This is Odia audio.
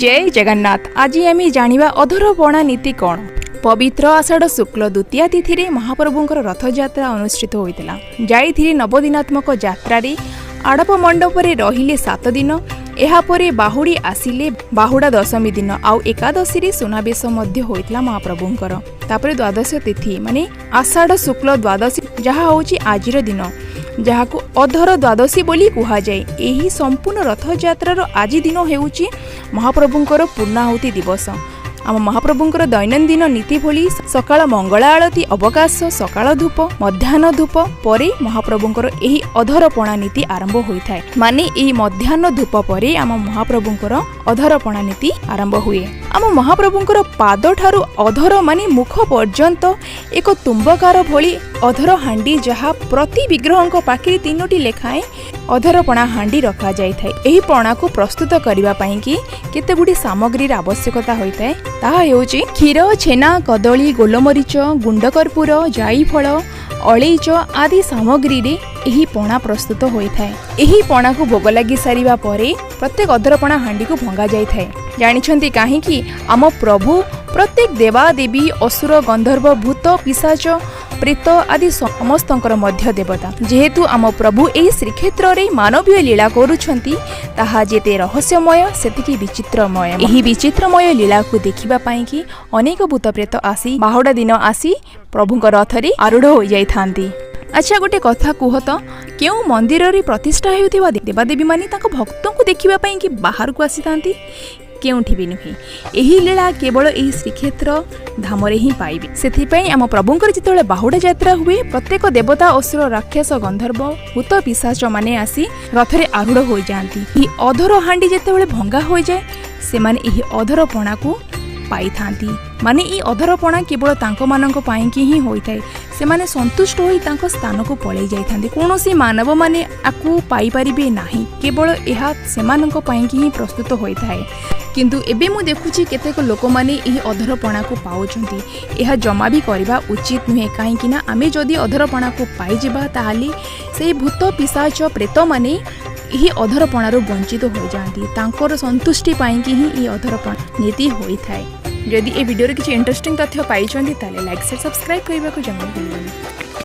ଜୟ ଜଗନ୍ନାଥ। ଆଜି ଆମେ ଜାଣିବା ଅଧରପଣା ନୀତି କ'ଣ। ପବିତ୍ର ଆଷାଢ଼ ଶୁକ୍ଲ ଦ୍ୱିତୀୟା ତିଥିରେ ମହାପ୍ରଭୁଙ୍କର ରଥଯାତ୍ରା ଅନୁଷ୍ଠିତ ହୋଇଥିଲା। ଯାଇଥିଲେ ନବଦିନାତ୍ମକ ଯାତ୍ରାରେ ଆଡ଼ପ ମଣ୍ଡପରେ ରହିଲେ 7 ଦିନ। ଏହାପରେ ବାହୁଡ଼ି ଆସିଲେ ବାହୁଡ଼ା ଦଶମୀ ଦିନ ଆଉ ଏକାଦଶୀରେ ସୁନାବେଶ ମଧ୍ୟ ହୋଇଥିଲା ମହାପ୍ରଭୁଙ୍କର। ତାପରେ ଦ୍ୱାଦଶ ତିଥି, ମାନେ ଆଷାଢ଼ ଶୁକ୍ଲ ଦ୍ୱାଦଶୀ, ଯାହା ହେଉଛି ଆଜିର ଦିନ, ଯାହାକୁ ଅଧର ଦ୍ୱାଦଶୀ ବୋଲି କୁହାଯାଏ। ଏହି ସମ୍ପୂର୍ଣ୍ଣ ରଥଯାତ୍ରାର ଆଜି ଦିନ ହେଉଛି ମହାପ୍ରଭୁଙ୍କର ପୂର୍ଣ୍ଣାହୁତି ଦିବସ। ଆମ ମହାପ୍ରଭୁଙ୍କର ଦୈନନ୍ଦିନ ନୀତି ଭଳି ସକାଳ ମଙ୍ଗଳା ଆଳତୀ, ଅବକାଶ, ସକାଳ ଧୂପ, ମଧ୍ୟାହ୍ନ ଧୂପ ପରେ ମହାପ୍ରଭୁଙ୍କର ଏହି ଅଧରପଣା ନୀତି ଆରମ୍ଭ ହୋଇଥାଏ। ମାନେ ଏହି ମଧ୍ୟାହ୍ନ ଧୂପ ପରେ ଆମ ମହାପ୍ରଭୁଙ୍କର ଅଧରପଣା ନୀତି ଆରମ୍ଭ ହୁଏ। ଆମ ମହାପ୍ରଭୁଙ୍କର ପାଦଠାରୁ ଅଧର, ମାନେ ମୁଖ ପର୍ଯ୍ୟନ୍ତ ଏକ ତୁମ୍ବକାର ଭଳି ଅଧର ହାଣ୍ଡି, ଯାହା ପ୍ରତି ବିଗ୍ରହଙ୍କ ପାଖରେ ତିନୋଟି ଲେଖାଏଁ ଅଧରପଣା ହାଣ୍ଡି ରଖାଯାଇଥାଏ। ଏହି ପଣାକୁ ପ୍ରସ୍ତୁତ କରିବା ପାଇଁକି କେତେ ଗୁଡ଼ିଏ ସାମଗ୍ରୀର ଆବଶ୍ୟକତା ହୋଇଥାଏ। ତାହା ହେଉଛି କ୍ଷୀର, ଛେନା, କଦଳୀ, ଗୋଲମରିଚ, ଗୁଣ୍ଡ କର୍ପୂର, ଜାଇଫଳ, ଅଳେଇଚ ଆଦି ସାମଗ୍ରୀରେ ଏହି ପଣା ପ୍ରସ୍ତୁତ ହୋଇଥାଏ। ଏହି ପଣାକୁ ଭୋଗ ଲାଗି ସାରିବା ପରେ ପ୍ରତ୍ୟେକ ଅଧରପଣା ହାଣ୍ଡିକୁ ଭଙ୍ଗା ଯାଇଥାଏ। ଜାଣିଛନ୍ତି କାହିଁକି? ଆମ ପ୍ରଭୁ ପ୍ରତ୍ୟେକ ଦେବାଦେବୀ, ଅସୁର, ଗନ୍ଧର୍ବ, ଭୂତ, ପିଶାଚ, ପ୍ରେତ ଆଦି ସମସ୍ତଙ୍କର ମଧ୍ୟ ଦେବତା। ଯେହେତୁ ଆମ ପ୍ରଭୁ ଏହି ଶ୍ରୀକ୍ଷେତ୍ରରେ ମାନବୀୟ ଲୀଳା କରୁଛନ୍ତି, ତାହା ଯେତେ ରହସ୍ୟମୟ ସେତିକି ବିଚିତ୍ରମୟ। ଏହି ବିଚିତ୍ରମୟ ଲୀଳାକୁ ଦେଖିବା ପାଇଁକି ଅନେକ ଭୂତ ପ୍ରେତ ଆସି ବାହୁଡ଼ା ଦିନ ଆସି ପ୍ରଭୁଙ୍କ ରଥରେ ଆରୂଢ଼ ହୋଇଯାଇଥାନ୍ତି। ଆଚ୍ଛା, ଗୋଟେ କଥା କୁହ ତ, କେଉଁ ମନ୍ଦିରରେ ପ୍ରତିଷ୍ଠା ହେଉଥିବା ଦେବାଦେବୀମାନେ ତାଙ୍କ ଭକ୍ତଙ୍କୁ ଦେଖିବା ପାଇଁକି ବାହାରକୁ ଆସିଥାନ୍ତି? କେଉଁଠି ବି ନୁହେଁ। ଏହି ଲୀଳା କେବଳ ଏହି ଶ୍ରୀକ୍ଷେତ୍ର ଧାମରେ ହିଁ ପାଇବେ। ସେଥିପାଇଁ ଆମ ପ୍ରଭୁଙ୍କର ଯେତେବେଳେ ବାହୁଡ଼ା ଯାତ୍ରା ହୁଏ, ପ୍ରତ୍ୟେକ ଦେବତା, ଅସୁର, ରାକ୍ଷସ, ଗନ୍ଧର୍ବ, ଭୂତ, ପିଶାଚ ମାନେ ଆସି ରଥରେ ଆରୂଢ଼ ହୋଇଯାଆନ୍ତି। ଏହି ଅଧର ହାଣ୍ଡି ଯେତେବେଳେ ଭଙ୍ଗା ହୋଇଯାଏ, ସେମାନେ ଏହି ଅଧର ପଣାକୁ ପାଇଥାନ୍ତି। ମାନେ ଏଇ ଅଧରପଣା କେବଳ ତାଙ୍କମାନଙ୍କ ପାଇଁକି ହିଁ ହୋଇଥାଏ। ସେମାନେ ସନ୍ତୁଷ୍ଟ ହୋଇ ତାଙ୍କ ସ୍ଥାନକୁ ପଳେଇ ଯାଇଥାନ୍ତି। କୌଣସି ମାନବମାନେ ଆକୁ ପାଇପାରିବେ ନାହିଁ। କେବଳ ଏହା ସେମାନଙ୍କ ପାଇଁକି ହିଁ ପ୍ରସ୍ତୁତ ହୋଇଥାଏ। କିନ୍ତୁ ଏବେ ମୁଁ ଦେଖୁଛି କେତେକ ଲୋକମାନେ ଏହି ଅଧରପଣାକୁ ପାଉଛନ୍ତି। ଏହା ଜମା ବି କରିବା ଉଚିତ ନୁହେଁ। କାହିଁକି ନା ଆମେ ଯଦି ଅଧରପଣାକୁ ପାଇଯିବା, ତାହେଲେ ସେଇ ଭୂତ, ପିଶାଚ, ପ୍ରେତମାନେ ଏହି ଅଧରପଣାରୁ ବଞ୍ଚିତ ହୋଇଯାଆନ୍ତି। ତାଙ୍କର ସନ୍ତୁଷ୍ଟି ପାଇଁକି ହିଁ ଏହି ଅଧରପଣା ନୀତି ହୋଇଥାଏ। ଯଦି ଏ ଭିଡ଼ିଓରେ କିଛି ଇଣ୍ଟରେଷ୍ଟିଂ ତଥ୍ୟ ପାଇଛନ୍ତି, ତାହେଲେ ଲାଇକ୍, ସେୟାର, ସବସ୍କ୍ରାଇବ୍ କରିବାକୁ ଜମା ଭୁଲିବେନି।